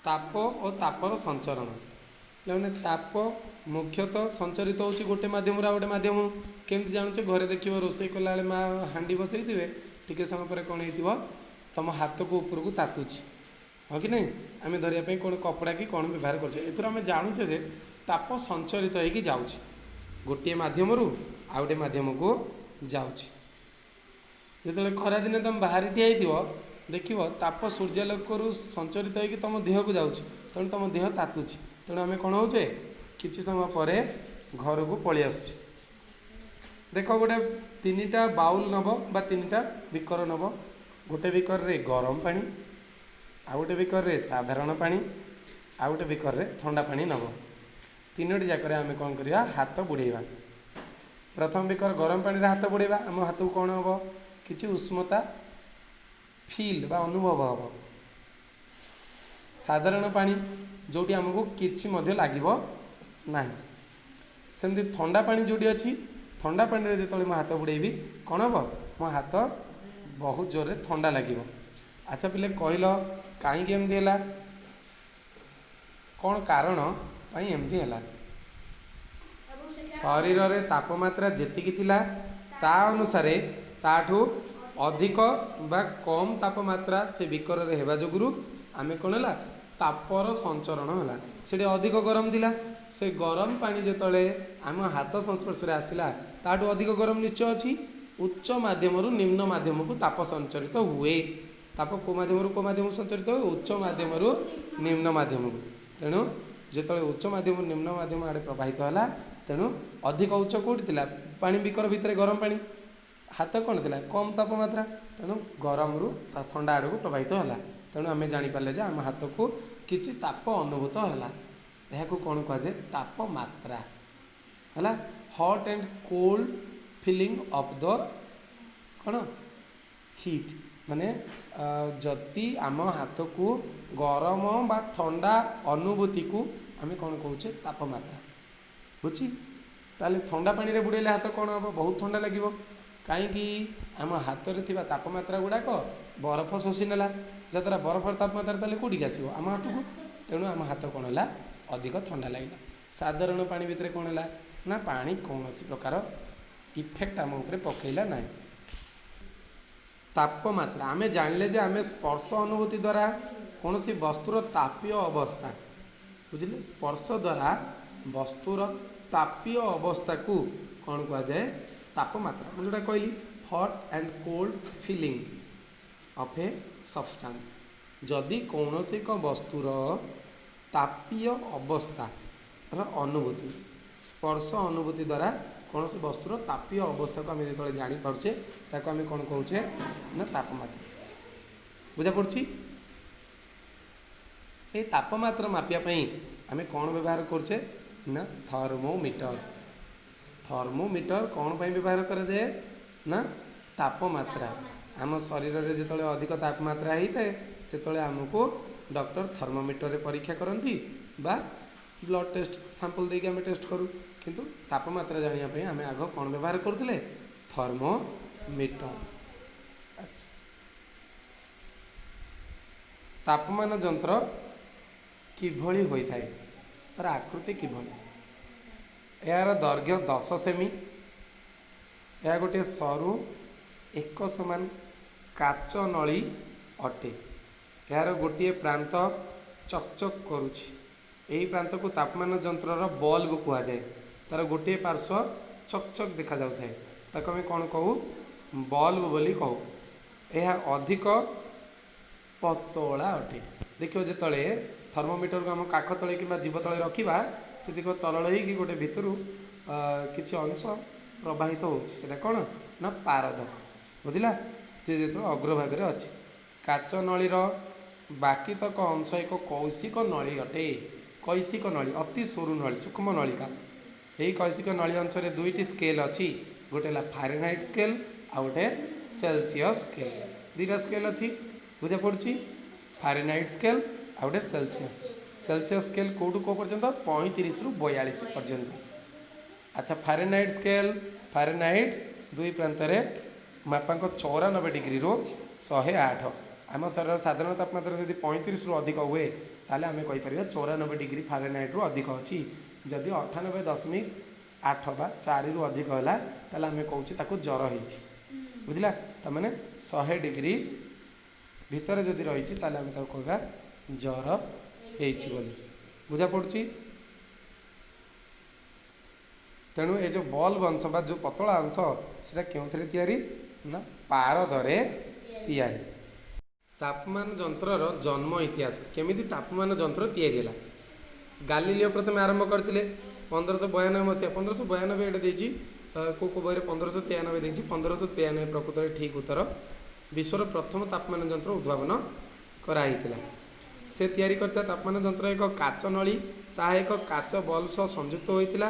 ତାପ ଓ ତାପର ସଞ୍ଚରଣ। ପିଲାମାନେ, ତାପ ମୁଖ୍ୟତଃ ସଞ୍ଚରିତ ହେଉଛି ଗୋଟେ ମାଧ୍ୟମରୁ ଆଉ ଗୋଟେ ମାଧ୍ୟମ। କେମିତି ଜାଣୁଛେ? ଘରେ ଦେଖିବ ରୋଷେଇ କଲାବେଳେ ମା ହାଣ୍ଡି ବସେଇଥିବେ, ଟିକେ ସମୟ ପରେ କ'ଣ ହେଇଥିବ, ତୁମ ହାତକୁ ଉପରକୁ ତାତୁଛି, ହଁ କି ନାହିଁ? ଆମେ ଧରିବା ପାଇଁ କ'ଣ କପଡ଼ା କି କ'ଣ ବ୍ୟବହାର କରୁଛେ। ଏଥିରୁ ଆମେ ଜାଣୁଛେ ଯେ ତାପ ସଞ୍ଚରିତ ହେଇକି ଯାଉଛି, ଗୋଟିଏ ମାଧ୍ୟମରୁ ଆଉ ଗୋଟେ ମାଧ୍ୟମକୁ ଯାଉଛି। ଯେତେବେଳେ ଖରାଦିନେ ତୁମେ ବାହାରେ ଠିଆ ହେଇଥିବ, ଦେଖିବ ତାପ ସୂର୍ଯ୍ୟାଲୋକରୁ ସଞ୍ଚରିତ ହେଇକି ତୁମ ଦେହକୁ ଯାଉଛି, ତେଣୁ ତୁମ ଦେହ ତାତୁଛି। ତେଣୁ ଆମେ କ'ଣ ହେଉଛେ, କିଛି ସମୟ ପରେ ଘରକୁ ପଳେଇ ଆସୁଛେ। ଦେଖ, ଗୋଟେ 3ଟା ବାଉଲ୍ ନେବ ବା 3ଟା ବିକର ନେବ। ଗୋଟେ ବିକରରେ ଗରମ ପାଣି, ଆଉ ଗୋଟେ ବିକରରେ ସାଧାରଣ ପାଣି, ଆଉ ଗୋଟେ ବିକରରେ ଥଣ୍ଡା ପାଣି ନେବ। 3ଟି ଯାକରେ ଆମେ କ'ଣ କରିବା? ହାତ ବୁଡ଼େଇବା। ପ୍ରଥମ ବିକର ଗରମ ପାଣିରେ ହାତ ବୁଡ଼େଇବା, ଆମ ହାତକୁ କ'ଣ ହେବ? କିଛି ଉଷ୍ମତା ଫିଲ୍ ବା ଅନୁଭବ ହେବ। ସାଧାରଣ ପାଣି ଯେଉଁଠି ଆମକୁ କିଛି ମଧ୍ୟ ଲାଗିବ ନାହିଁ। ସେମିତି ଥଣ୍ଡା ପାଣି ଯେଉଁଠି ଅଛି, ଥଣ୍ଡା ପାଣିରେ ଯେତେବେଳେ ମୁଁ ହାତ ବୁଡ଼େଇବି, କ'ଣ ହେବ? ମୋ ହାତ ବହୁତ ଜୋରରେ ଥଣ୍ଡା ଲାଗିବ। ଆଚ୍ଛା ପିଲେ, କହିଲ କାହିଁକି ଏମିତି ହେଲା? କ'ଣ କାରଣ ପାଇଁ ଏମିତି ହେଲା? ଶରୀରରେ ତାପମାତ୍ରା ଯେତିକି ଥିଲା ତା ଅନୁସାରେ ତାଠୁ ଅଧିକ ବା କମ୍ ତାପମାତ୍ରା ସେ ବିକରରେ ହେବା ଯୋଗୁରୁ ଆମେ କ'ଣ ହେଲା? ତାପର ସଞ୍ଚରଣ ହେଲା। ସେଠି ଅଧିକ ଗରମ ଥିଲା, ସେ ଗରମ ପାଣି ଯେତେବେଳେ ଆମ ହାତ ସଂସ୍ପର୍ଶରେ ଆସିଲା, ତାଠୁ ଅଧିକ ଗରମ ନିଶ୍ଚୟ ଅଛି। ଉଚ୍ଚ ମାଧ୍ୟମରୁ ନିମ୍ନ ମାଧ୍ୟମକୁ ତାପ ସଞ୍ଚରିତ ହୁଏ। ତାପ କେଉଁ ମାଧ୍ୟମରୁ କେଉଁ ମାଧ୍ୟମକୁ ସଞ୍ଚରିତ ହୁଏ? ଉଚ୍ଚ ମାଧ୍ୟମରୁ ନିମ୍ନ ମାଧ୍ୟମକୁ। ତେଣୁ ଯେତେବେଳେ ଉଚ୍ଚ ମାଧ୍ୟମରୁ ନିମ୍ନ ମାଧ୍ୟମ ଆଡ଼େ ପ୍ରବାହିତ ହେଲା, ତେଣୁ ଅଧିକ ଉଚ୍ଚ କେଉଁଠି ଥିଲା? ପାଣି ବିକର ଭିତରେ ଗରମ ପାଣି। ହାତ କ'ଣ ଥିଲା? କମ୍ ତାପମାତ୍ରା। ତେଣୁ ଗରମରୁ ତା ଥଣ୍ଡା ଆଡ଼କୁ ପ୍ରବାହିତ ହେଲା। ତେଣୁ ଆମେ ଜାଣିପାରିଲେ ଯେ ଆମ ହାତକୁ କିଛି ତାପ ଅନୁଭୂତ ହେଲା। ଏହାକୁ କ'ଣ କୁହାଯାଏ? ତାପମାତ୍ରା ହେଲା। Hot and cold feeling of the କ'ଣ ହିଟ୍, ମାନେ ଯଦି ଆମ ହାତକୁ ଗରମ ବା ଥଣ୍ଡା ଅନୁଭୂତିକୁ ଆମେ କ'ଣ କହୁଛେ? ତାପମାତ୍ରା। ବୁଝି? ତାହେଲେ ଥଣ୍ଡା ପାଣିରେ ବୁଡ଼େଇଲେ ହାତ କ'ଣ ହେବ? ବହୁତ ଥଣ୍ଡା ଲାଗିବ। କାହିଁକି? ଆମ ହାତରେ ଥିବା ତାପମାତ୍ରା ଗୁଡ଼ାକ ବରଫ ଶୋଷି ନେଲା, ଯାହାଦ୍ୱାରା ବରଫର ତାପମାତ୍ରା ତାହେଲେ କେଉଁଠିକି ଆସିବ? ଆମ ହାତକୁ। ତେଣୁ ଆମ ହାତ କ'ଣ ହେଲା? ଅଧିକ ଥଣ୍ଡା ଲାଗିଲା। ସାଧାରଣ ପାଣି ଭିତରେ କ'ଣ ହେଲା ନା, ପାଣି କୌଣସି ପ୍ରକାର ଇଫେକ୍ଟ ଆମ ଉପରେ ପକାଇଲା ନାହିଁ। ତାପମାତ୍ରା ଆମେ ଜାଣିଲେ ଯେ ଆମେ ସ୍ପର୍ଶ ଅନୁଭୂତି ଦ୍ୱାରା କୌଣସି ବସ୍ତୁର ତାପୀୟ ଅବସ୍ଥା, ବୁଝିଲେ? ସ୍ପର୍ଶ ଦ୍ୱାରା ବସ୍ତୁର ତାପୀୟ ଅବସ୍ଥାକୁ କ'ଣ କୁହାଯାଏ? ତାପମାତ୍ରା। ମୁଁ ଯେଉଁଟା କହିଲି, hot and cold feeling of a substance. ଯଦି କୌଣସି ଏକ ବସ୍ତୁର ତାପୀୟ ଅବସ୍ଥାର ଅନୁଭୂତି, ସ୍ପର୍ଶ ଅନୁଭୂତି ଦ୍ୱାରା କୌଣସି ବସ୍ତୁର ତାପୀୟ ଅବସ୍ଥାକୁ ଆମେ ଯେତେବେଳେ ଜାଣିପାରୁଛେ, ତାକୁ ଆମେ କ'ଣ କହୁଛେ ନା ତାପମାତ୍ରା। ବୁଝା ପଡ଼ୁଛି? ଏଇ ତାପମାତ୍ରା ମାପିବା ପାଇଁ ଆମେ କ'ଣ ବ୍ୟବହାର କରୁଛେ ନା ଥର୍ମୋମିଟର। ଥର୍ମୋମିଟର କ'ଣ ପାଇଁ ବ୍ୟବହାର କରାଯାଏ ନା ତାପମାତ୍ରା। ଆମ ଶରୀରରେ ଯେତେବେଳେ ଅଧିକ ତାପମାତ୍ରା ହେଇଥାଏ, ସେତେବେଳେ ଆମକୁ ଡକ୍ଟର ଥର୍ମୋମିଟରରେ ପରୀକ୍ଷା କରନ୍ତି ବା ବ୍ଲଡ଼ ଟେଷ୍ଟ ସାମ୍ପଲ୍ ଦେଇକି ଆମେ ଟେଷ୍ଟ କରୁ। କିନ୍ତୁ ତାପମାତ୍ରା ଜାଣିବା ପାଇଁ ଆମେ ଆଗ କ'ଣ ବ୍ୟବହାର କରୁଥିଲେ? ଥର୍ମୋମିଟର। ଆଚ୍ଛା, ତାପମାନ ଯନ୍ତ୍ର କିଭଳି ହୋଇଥାଏ? ତାର ଆକୃତି କିଭଳି? ଏହାର ଦୈର୍ଘ୍ୟ 10 ସେମି। ଏହା ଗୋଟିଏ ସରୁ ଏକ ସମାନ କାଚ ନଳୀ ଅଟେ। ଏହାର ଗୋଟିଏ ପ୍ରାନ୍ତ ଚକଚକ କରୁଛି। ଏହି ପ୍ରାନ୍ତକୁ ତାପମାନ ଯନ୍ତ୍ରର ବଲ୍ବ କୁହାଯାଏ। ତାର ଗୋଟିଏ ପାର୍ଶ୍ୱ ଚକଚକ ଦେଖାଯାଉଥାଏ, ତାକୁ ଆମେ କ'ଣ କହୁ? ବଲ୍ବ ବୋଲି କହୁ। ଏହା ଅଧିକ ପତଳା ଅଟେ। ଦେଖିବ, ଯେତେବେଳେ ଥର୍ମୋମିଟରକୁ ଆମ କାଖ ତଳେ କିମ୍ବା ଜିଭ ତଳେ ରଖିବା, ସେ ଦେଖିବ ତରଳ ହେଇକି ଗୋଟେ ଭିତରୁ କିଛି ଅଂଶ ପ୍ରବାହିତ ହେଉଛି। ସେଇଟା କ'ଣ ନା ପାରଦ। ବୁଝିଲା? ସେ ଯେତେବେଳେ ଅଗ୍ରଭାଗରେ ଅଛି, କାଚ ନଳୀର ବାକିତକ ଅଂଶ ଏକ କୌଶିକ ନଳୀ ଅଟେ। କୈଶିକ ନଳୀ, ଅତି ସରୁ ନଳୀ, ସୂକ୍ଷ୍ମ ନଳିକା। ଏହି କୈଶିକ ନଳୀ ଅଂଶରେ 2ଟି ସ୍କେଲ୍ ଅଛି। ଗୋଟେ ହେଲା ଫାରେନହାଇଟ୍ ସ୍କେଲ୍, ଆଉ ଗୋଟେ ସେଲସିୟସ୍ ସ୍କେଲ୍। 2ଟା ସ୍କେଲ୍ ଅଛି, ବୁଝା ପଡ଼ୁଛି? ଫାରେନହାଇଟ୍ ସ୍କେଲ୍ ଆଉ ଗୋଟେ ସେଲସିୟସ୍। ସେଲସିୟସ୍ ସ୍କେଲ୍ କେଉଁଠୁ କେଉଁ ପର୍ଯ୍ୟନ୍ତ? 35ରୁ 42 ପର୍ଯ୍ୟନ୍ତ। ଆଚ୍ଛା, ଫାରେନହାଇଟ୍ ସ୍କେଲ୍, ଫାରେନହାଇଟ୍ ଦୁଇ ପ୍ରାନ୍ତରେ ମାପାଙ୍କ 94 ଡିଗ୍ରୀରୁ 108। ଆମ ଶରୀରର ସାଧାରଣ ତାପମାତ୍ରା ଯଦି 35ରୁ ଅଧିକ ହୁଏ, ତାହେଲେ ଆମେ କହିପାରିବା 94 ଡିଗ୍ରୀ ଫାରେନହାଇଟ୍ରୁ ଅଧିକ ଅଛି। ଯଦି 98.8 ବା 4ରୁ ଅଧିକ ହେଲା, ତାହେଲେ ଆମେ କହୁଛେ ତାକୁ ଜ୍ୱର ହେଇଛି। ବୁଝିଲା? ତାମାନେ 100 ଡିଗ୍ରୀ ଭିତରେ ଯଦି ରହିଛି, ତାହେଲେ ଆମେ ତାକୁ କହିବା ଜ୍ୱର ହେଇଛି ବୋଲି। ବୁଝା ପଡ଼ୁଛି? ତେଣୁ ଏ ଯେଉଁ ବଲ୍ବ ଅଂଶ ବା ଯେଉଁ ପତଳା ଅଂଶ, ସେଟା କେଉଁଥିରେ ତିଆରି ନା ପାରଦରେ ତିଆରି। ତାପମାନ ଯନ୍ତ୍ରର ଜନ୍ମ ଇତିହାସ। କେମିତି ତାପମାନ ଯନ୍ତ୍ର ତିଆରି ହେଲା? ଗାଲିଲିଓ ପ୍ରଥମେ ଆରମ୍ଭ କରିଥିଲେ 1592 ମସିହା। 1592 ଏଇଟା ଦେଇଛି, କେଉଁ କେଉଁ ବହିରେ 1593 ଦେଇଛି। 1593 ପ୍ରକୃତରେ ଠିକ୍ ଉତ୍ତର। ବିଶ୍ୱର ପ୍ରଥମ ତାପମାନ ଯନ୍ତ୍ର ଉଦ୍ଭାବନ କରାହେଇଥିଲା। ସେ ତିଆରି କରିଥିବା ତାପମାନ ଯନ୍ତ୍ର ଏକ କାଚ ନଳୀ, ତାହା ଏକ କାଚ ବଲ୍ବ ସହ ସଂଯୁକ୍ତ ହୋଇଥିଲା।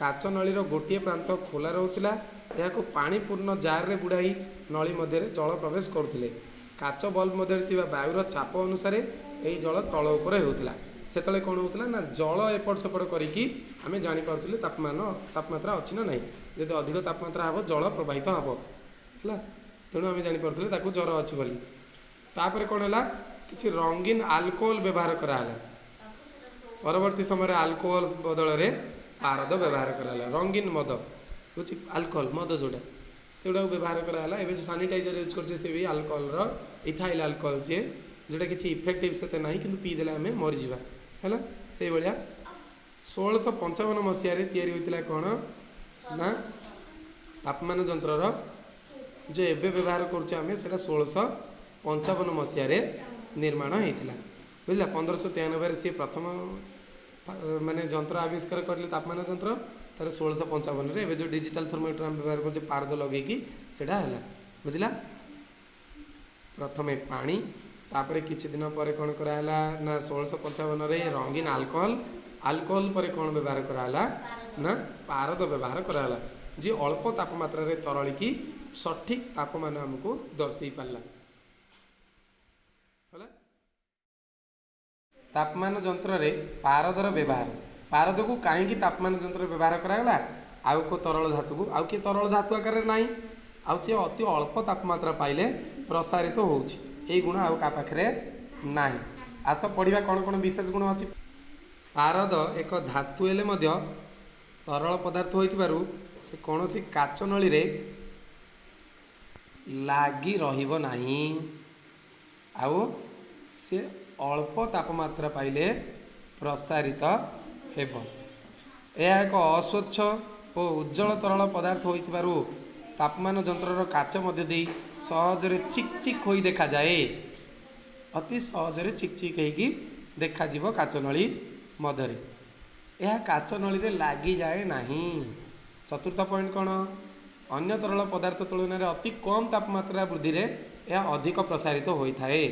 କାଚ ନଳୀର ଗୋଟିଏ ପ୍ରାନ୍ତ ଖୋଲା ରହୁଥିଲା। ଏହାକୁ ପାଣିପୂର୍ଣ୍ଣ ଜାରରେ ବୁଡ଼ାଇ ନଳୀ ମଧ୍ୟରେ ଜଳ ପ୍ରବେଶ କରୁଥିଲେ। କାଚ ବଲ୍ବ ମଧ୍ୟରେ ଥିବା ବାୟୁର ଚାପ ଅନୁସାରେ ଏହି ଜଳ ତଳ ଉପରେ ହେଉଥିଲା। ସେତେବେଳେ କ'ଣ ହେଉଥିଲା ନା ଜଳ ଏପଟ ସେପଟ କରିକି ଆମେ ଜାଣିପାରୁଥିଲେ ତାପମାନ, ତାପମାତ୍ରା ଅଛି ନା ନାହିଁ। ଯଦି ଅଧିକ ତାପମାତ୍ରା ହେବ, ଜଳ ପ୍ରବାହିତ ହେବ ହେଲା। ତେଣୁ ଆମେ ଜାଣିପାରୁଥିଲେ ତାକୁ ଜ୍ୱର ଅଛି ବୋଲି। ତାପରେ କ'ଣ ହେଲା? କିଛି ରଙ୍ଗୀନ ଆଲକୋହଲ ବ୍ୟବହାର କରାହେଲା। ପରବର୍ତ୍ତୀ ସମୟରେ ଆଲକୋହଲ ବଦଳରେ ପାରଦ ବ୍ୟବହାର କରାହେଲା। ରଙ୍ଗୀନ ମଦ ବୁଝି, ଆଲକୋହଲ ମଦ ଯେଉଁଟା, ସେଗୁଡ଼ାକୁ ବ୍ୟବହାର କରାହେଲା। ଏବେ ଯେଉଁ ସାନିଟାଇଜର ୟୁଜ୍ କରୁଛେ, ସେ ବି ଆଲକୋହଲର, ଇଥାଇଲ୍ ଆଲକୋହଲ ସିଏ, ଯେଉଁଟା କିଛି ଇଫେକ୍ଟିଭ୍ ସେତେ ନାହିଁ, କିନ୍ତୁ ପିଇଦେଲେ ଆମେ ମରିଯିବା ହେଲା। ସେଇଭଳିଆ 1655 ମସିହାରେ ତିଆରି ହୋଇଥିଲା କ'ଣ ନା ତାପମାନ ଯନ୍ତ୍ରର ଯେଉଁ ଏବେ ବ୍ୟବହାର କରୁଛେ ଆମେ, ସେଇଟା 1655 ମସିହାରେ ନିର୍ମାଣ ହେଇଥିଲା। ବୁଝିଲା? 1593ରେ ସିଏ ପ୍ରଥମ ମାନେ ଯନ୍ତ୍ର ଆବିଷ୍କାର କରିଲେ, ତାପମାନ ଯନ୍ତ୍ର। ତାର 1655ରେ ଏବେ ଯେଉଁ ଡିଜିଟାଲ ଥର୍ମୋମିଟର ଆମେ ବ୍ୟବହାର କରୁଛେ ପାରଦ ଲଗେଇକି, ସେଇଟା ହେଲା। ବୁଝିଲା? ପ୍ରଥମେ ପାଣି, ତାପରେ କିଛି ଦିନ ପରେ କ'ଣ କରାହେଲା ନା 1655ରେ ରଙ୍ଗୀନ ଆଲକୋହଲ। ଆଲକୋହଲ ପରେ କ'ଣ ବ୍ୟବହାର କରାହେଲା ନା ପାରଦ ବ୍ୟବହାର କରାହେଲା, ଯିଏ ଅଳ୍ପ ତାପମାତ୍ରାରେ ତରଳିକି ସଠିକ୍ ତାପମାନ ଆମକୁ ଦର୍ଶାଇ ପାରିଲା। ହେଲା? ତାପମାନ ଯନ୍ତ୍ରରେ ପାରଦର ବ୍ୟବହାର। ପାରଦକୁ କାହିଁକି ତାପମାନ ଯନ୍ତ୍ରରେ ବ୍ୟବହାର କରାଗଲା? ଆଉ କେଉଁ ତରଳ ଧାତୁକୁ, ଆଉ କିଏ ତରଳ ଧାତୁ ଆକାରରେ ନାହିଁ, ଆଉ ସିଏ ଅତି ଅଳ୍ପ ତାପମାତ୍ରା ପାଇଲେ ପ୍ରସାରିତ ହେଉଛି। ଏଇ ଗୁଣ ଆଉ କାହା ପାଖରେ ନାହିଁ। ଆସ ପଢ଼ିବା କ'ଣ କ'ଣ ବିଶେଷ ଗୁଣ ଅଛି। ପାରଦ ଏକ ଧାତୁ ହେଲେ ମଧ୍ୟ ତରଳ ପଦାର୍ଥ ହୋଇଥିବାରୁ ସେ କୌଣସି କାଚ ନଳୀରେ ଲାଗି ରହିବ ନାହିଁ, ଆଉ ସେ ଅଳ୍ପ ତାପମାତ୍ରା ପାଇଲେ ପ୍ରସାରିତ ହେବ। ଏହା ଏକ ଅସ୍ୱଚ୍ଛ ଓ ଉଜ୍ଜଳ ତରଳ ପଦାର୍ଥ ହୋଇଥିବାରୁ ତାପମାନ ଯନ୍ତ୍ରର କାଚ ମଧ୍ୟ ଦେଇ ସହଜରେ ଚିକ୍ ଚିକ୍ ହୋଇ ଦେଖାଯାଏ। ଅତି ସହଜରେ ଚିକ୍ ଚିକ୍ ହେଇକି ଦେଖାଯିବ କାଚ ନଳୀ ମଧ୍ୟରେ। ଏହା କାଚ ନଳୀରେ ଲାଗିଯାଏ ନାହିଁ। ଚତୁର୍ଥ ପଏଣ୍ଟ କ'ଣ? ଅନ୍ୟ ତରଳ ପଦାର୍ଥ ତୁଳନାରେ ଅତି କମ୍ ତାପମାତ୍ରା ବୃଦ୍ଧିରେ ଏହା ଅଧିକ ପ୍ରସାରିତ ହୋଇଥାଏ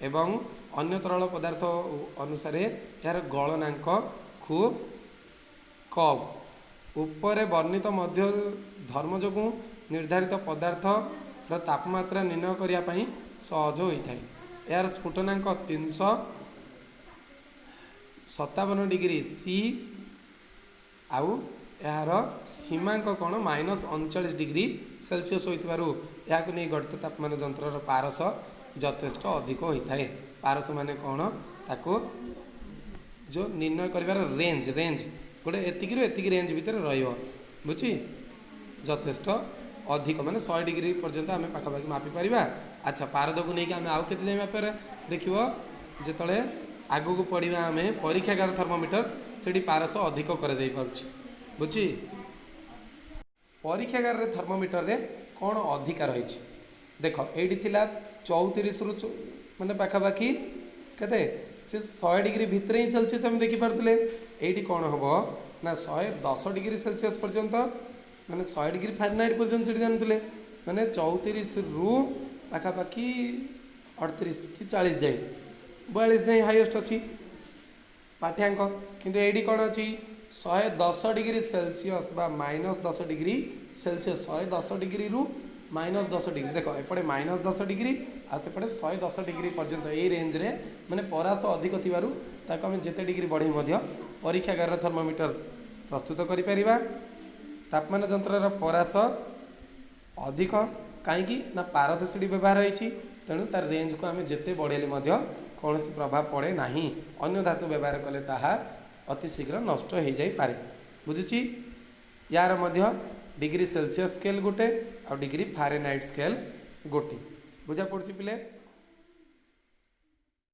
ଏବଂ ଅନ୍ୟ ତରଳ ପଦାର୍ଥ ଅନୁସାରେ ଏହାର ଗଳନାଙ୍କ ଖୁବ୍ କମ୍। ଉପରେ ବର୍ଣ୍ଣିତ ମଧ୍ୟ ଧର୍ମ ଯୋଗୁଁ ନିର୍ଦ୍ଧାରିତ ପଦାର୍ଥର ତାପମାତ୍ରା ନିର୍ଣ୍ଣୟ କରିବା ପାଇଁ ସହଜ ହୋଇଥାଏ। ଏହାର ସ୍ଫୁଟନାଙ୍କ 357 ଡିଗ୍ରୀ ସି, ଆଉ ଏହାର ହିମାଙ୍କ କ'ଣ -39 ଡିଗ୍ରୀ ସେଲସିୟସ୍ ହୋଇଥିବାରୁ ଏହାକୁ ନେଇ ଗଠିତ ତାପମାନ ଯନ୍ତ୍ରର ପାରସ ଯଥେଷ୍ଟ ଅଧିକ ହୋଇଥାଏ। ପାରସ ମାନେ କ'ଣ? ତାକୁ ଯେଉଁ ନିର୍ଣ୍ଣୟ କରିବାର ରେଞ୍ଜ ଗୋଟେ ଏତିକିରୁ ଏତିକି ରେଞ୍ଜ ଭିତରେ ରହିବ, ବୁଝି, ଯଥେଷ୍ଟ ଅଧିକ, ମାନେ 100 ଡିଗ୍ରୀ ପର୍ଯ୍ୟନ୍ତ ଆମେ ପାଖାପାଖି ମାପିପାରିବା। ଆଚ୍ଛା, ପାରଦକୁ ନେଇକି ଆମେ ଆଉ କେତେ ଯାଏଁ ମାପିପାରିବା ଦେଖିବ। ଯେତେବେଳେ ଆଗକୁ ପଢ଼ିବା ଆମେ ପରୀକ୍ଷାଗାର ଥର୍ମୋମିଟର, ସେଠି ପାରସ ଅଧିକ କରାଯାଇପାରୁଛି, ବୁଝି। ପରୀକ୍ଷାଗାରରେ ଥର୍ମୋମିଟରରେ କ'ଣ ଅଧିକା ରହିଛି ଦେଖ। ଏଇଠି ଥିଲା 34ରୁ ମାନେ ପାଖାପାଖି କେତେ, ସେ 100 ଡିଗ୍ରୀ ଭିତରେ ହିଁ ସେଲସିୟସ୍ ଆମେ ଦେଖିପାରୁଥିଲେ। ଏଇଠି କ'ଣ ହେବ ନା 110 ଡିଗ୍ରୀ ସେଲସିୟସ୍ ପର୍ଯ୍ୟନ୍ତ, ମାନେ 100 ଡିଗ୍ରୀ ଫାରେନହାଇଟ୍ ପର୍ଯ୍ୟନ୍ତ ସେଠି ଜାଣୁଥିଲେ, ମାନେ 34ରୁ ପାଖାପାଖି 38 କି 40 ଯାଏଁ, 42 ଯାଏଁ ହାଇଏଷ୍ଟ ଅଛି ପାଠ୍ୟାଙ୍କ। କିନ୍ତୁ ଏଇଠି କ'ଣ ଅଛି? 110 ଡିଗ୍ରୀ ସେଲସିୟସ୍ ବା -10 ଡିଗ୍ରୀ ସେଲସିୟସ୍। 110 ଡିଗ୍ରୀରୁ -10 ଡିଗ୍ରୀ ଦେଖ, ଏପଟେ -10 ଡିଗ୍ରୀ ଆଉ ସେପଟେ 110 ଡିଗ୍ରୀ ପର୍ଯ୍ୟନ୍ତ, ଏଇ ରେଞ୍ଜରେ ମାନେ ପରାସ ଅଧିକ ଥିବାରୁ ତାକୁ ଆମେ ଯେତେ ଡିଗ୍ରୀ ବଢ଼େଇ ମଧ୍ୟ ପରୀକ୍ଷାଗାରର ଥର୍ମୋମିଟର ପ୍ରସ୍ତୁତ କରିପାରିବା। ତାପମାନ ଯନ୍ତ୍ରର ପରାସ ଅଧିକ କାହିଁକି ନା ପାରଦ ସେଠି ବ୍ୟବହାର ହେଇଛି, ତେଣୁ ତାର ରେଞ୍ଜକୁ ଆମେ ଯେତେ ବଢ଼େଇଲେ ମଧ୍ୟ କୌଣସି ପ୍ରଭାବ ପଡ଼େ ନାହିଁ। ଅନ୍ୟ ଧାତୁ ବ୍ୟବହାର କଲେ ତାହା ଅତି ଶୀଘ୍ର ନଷ୍ଟ ହୋଇଯାଇପାରେ। ବୁଝୁଛି? ୟାର ମଧ୍ୟ ଡିଗ୍ରୀ ସେଲସିୟସ୍ ସ୍କେଲ୍ ଗୋଟେ ଆଉ ଡିଗ୍ରୀ ଫାରେନହାଇଟ୍ ସ୍କେଲ୍ ଗୋଟେ। ବୁଝା ପଡ଼ୁଛି ପିଲେ?